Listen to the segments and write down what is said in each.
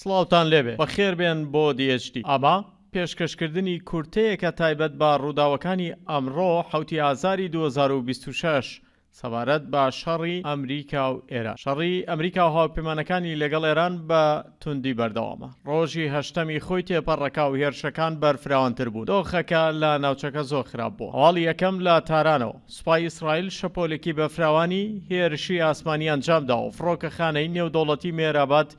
سڵاوتان لێبێ بەخێربێن بۆ DHD ئەمە پێشکەشکردنی کورتەیەکە تایبەت بە ڕووداوەکانی ئەمڕۆ حەوتی ئازاری 2026 سەبارەت بە شەڕی ئەمریکا و ئێران. شەڕی ئەمریکا و هاوپەیمانەکانی لەگەڵ ئێران بە توندی بەردەوامە. ڕۆژی هەشتەمی خۆی تێپەڕەکا و هێرشەکان بەرفراوانتر بوون. دۆخەکە لە ناوچەکە زۆر خراپ بووە. هەواڵی یەکەم لە تارانەوە، سوپای ئیسرائیل شەپۆلێکی بەفراوانی هێرشی ئاسمانی ئەنجامدا و فڕۆکەخانەی نێودەوڵەتی مێهراباد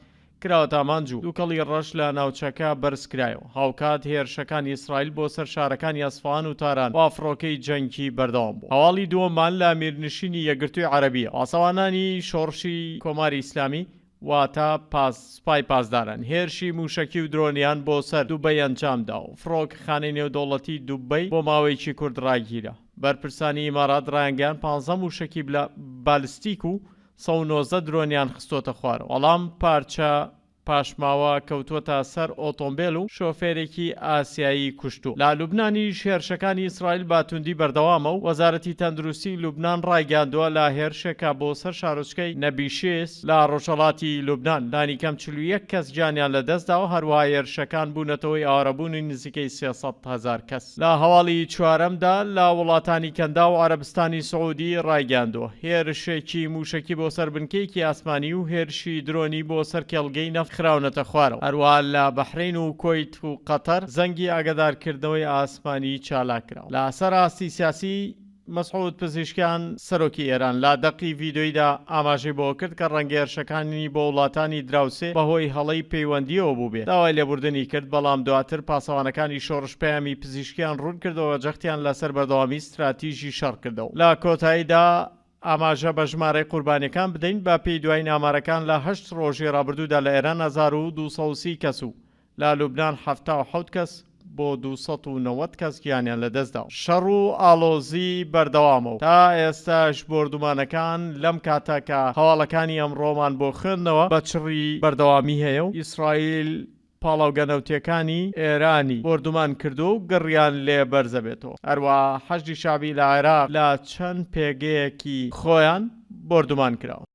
کراوەتە ئامانج و دووکەڵی ڕەش لە ناوچەکە بەرزکرایەوە، هاوکات هێرشەکانی ئیسرائیل بۆ سەر شارەکانی ئەسفەهان و تاران بە فڕۆکەی جەنگی بەردەوام بوو. هەواڵی دووەممان لە میرنشینی یەکگرتووی عەرەبییە، پاسەوانانی شۆڕشی کۆماری ئیسلامی واتە پاس سوپای پاسداران هێرشی مووشەکی و درۆنیان بۆ سەر دوبەی ئەنجامدا و فڕۆکەخانەی نێودەوڵەتی دوبەی بۆ ماوەیەکی کورت ڕاگیرا. بەرپرسانی ئیمارات ڕایانگەیاند پانزە مووشەکی بالستیک و 119 درۆنیان خستۆتە خوارەوە، بەڵام پارچە پاشماوە کەوتووەتە سەر ئۆتۆمبێل و شۆفێرێکی ئاسیایی کوشتووە. لە لوبنانیش هێرشەکانی ئیسرائیل بە توندی بەردەوامە و وەزارەتی تەندروستی لوبنان ڕایگەیاندووە لە هێرشێکا بۆ سەر شارۆچکەی نەبی شیس لە ڕۆژهەڵاتی لوبنان لانیکەم 41 کەس گیانیان لەدەستداوە، هەروەها هێرشەکان بوونەتە هۆی ئاوارەبوونی نزیکەی 300 هەزار کەس. لە هەواڵی چوارەمدا لە وڵاتانی کەنداو و عەرەبستانی سعودی ڕایگەیاندووە، هێرشێکی مووشەکی بۆ سەر بنکەیەکی ئاسمانی و هێرشی درۆنی بۆ سەر کێڵگەی نەفت خراونەتە خوارەوە. هەروەها لە بەحرەین و کوەیت و قەتەر زەنگی ئاگادارکردنەوەی ئاسمانی چالاک کراوە. لە سەر ئاستی سیاسی، مەسعود پزیشکیان، سەرۆکی ئێران لە دەقی ڤیدیۆیدا ئاماژەی بەوە کرد کە ڕەنگە هێرشەکانی بۆ وڵاتانی دراوسێ بەهۆی هەڵەی پەیوەندییەوە بووبێت، داوای لێبوردنی کرد، بەڵام دواتر پاسەوانەکانی شۆڕش پەیامی پزیشکیان ڕوونکردەوە جەختیان لەسەر بەردەوامی ستراتیژی شەڕ کردەوە. لە کۆتاییدا ئاماژە بە ژمارەی قوربانیەکان بدەین، بە پێی دوایین ئامارەکان لە هەشت ڕۆژی ڕابردوودا لە ئێران 1230 کەس و لە لوبنان 77 کەس بۆ 290 کەس گیانیان لەدەستدا و شەڕ و ئاڵۆزی بەردەوامە و تا ئێستاش بۆردومانەکان لەم کاتە کە هەواڵەکانی ئەمڕۆمان بۆ خوێندنەوە بە چڕی بەردەوامی هەیە و ئیسرائیل پاڵاوگە نەوتیەکانی ئێرانی بۆردومان کردووە و گڕیان لێ بەرزەبێتەوە. هەروەها حەشدی شەعبی لە عێراق لە چەند پێگەیەکی خۆیان بۆردومان کراون.